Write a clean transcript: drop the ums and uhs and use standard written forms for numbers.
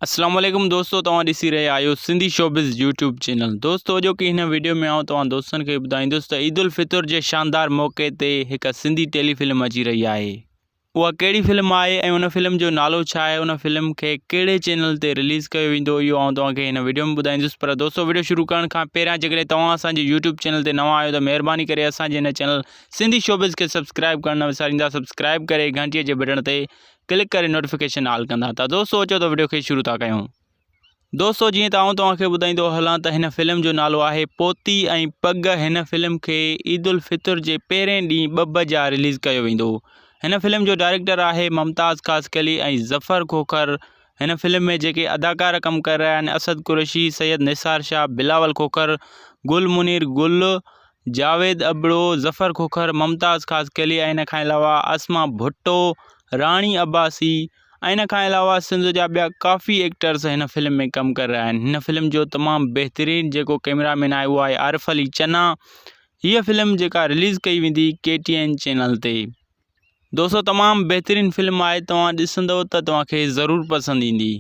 اسلام عليڪم دوستو توهان ڏسي رهيا آهيو سنڌي شوبز يوٽيوب چينل دوستو اڄوڪي هن ويڊيو ۾ آئون توهان دوستن کي ٻڌائيندس ته عيد الفطر جي شاندار موقعي تي هڪ سنڌي ٽيلي فلم اچي رهي آهي اها ڪهڙي فلم آهي ۽ ان فلم جو نالو ڇا آهي ان فلم کي ڪهڙي چينل تي رليز ڪيو ويندو اهو آئون توهان کي هن ويڊيو ۾ ٻڌائيندس پر دوستو ويڊيو شروع ڪرڻ کان پهريان جيڪڏهن توهان اسان جي يوٽيوب چينل تي نوان آهيو ته مهرباني ڪري اسان جي هن چينل سنڌي شوبز کي سبسڪرائب ڪرڻ نه وساريندا سبسڪرائب ڪري گهنٽي جي بٽڻ تي ڪلڪ ڪري نوٽيفڪيشن آل ڪندا ته دوستو اچو ته وڊيو کي شروع ٿا ڪيون. دوستو جيئن ته آئون توهان کي ٻڌائيندو هلان ته هن فلم جو نالو آهي پوتي ۽ پڳ هن فلم کي عيد الفطر جي پهرين ڏينهن ٻه بجا رليز ڪيو ويندو هن فلم جو ڊائريڪٽر آهي ممتاز خاصخيلي ۽ ظفر کوکر هن فلم ۾ جيڪي اداڪار ڪم ڪري رهيا آهن اسد قريشي سيد نثار شاهه بلاول کوکر گل منير گل جاويد ابڙو، ظفر کوکر، ممتاز خاصخيلي ۽ ان کان علاوه عاصمه ڀٽو، راڻي عباسي ۽ ان کان علاوه سنڌ جا ٻيا ڪافي ايڪٽرس هن فلم ۾ ڪم ڪري رهيا آهن هن فلم جو تمام بهترين جيڪو ڪئميرا مين آهي اهو آهي عارف علي چنا هيء فلم جيڪا رليز ڪئي ويندي ڪي ٽي اين چينل تي دوستو تمام بهترين فلم آهي توهان ڏسندو ته توهان کي ضرور پسند ايندي.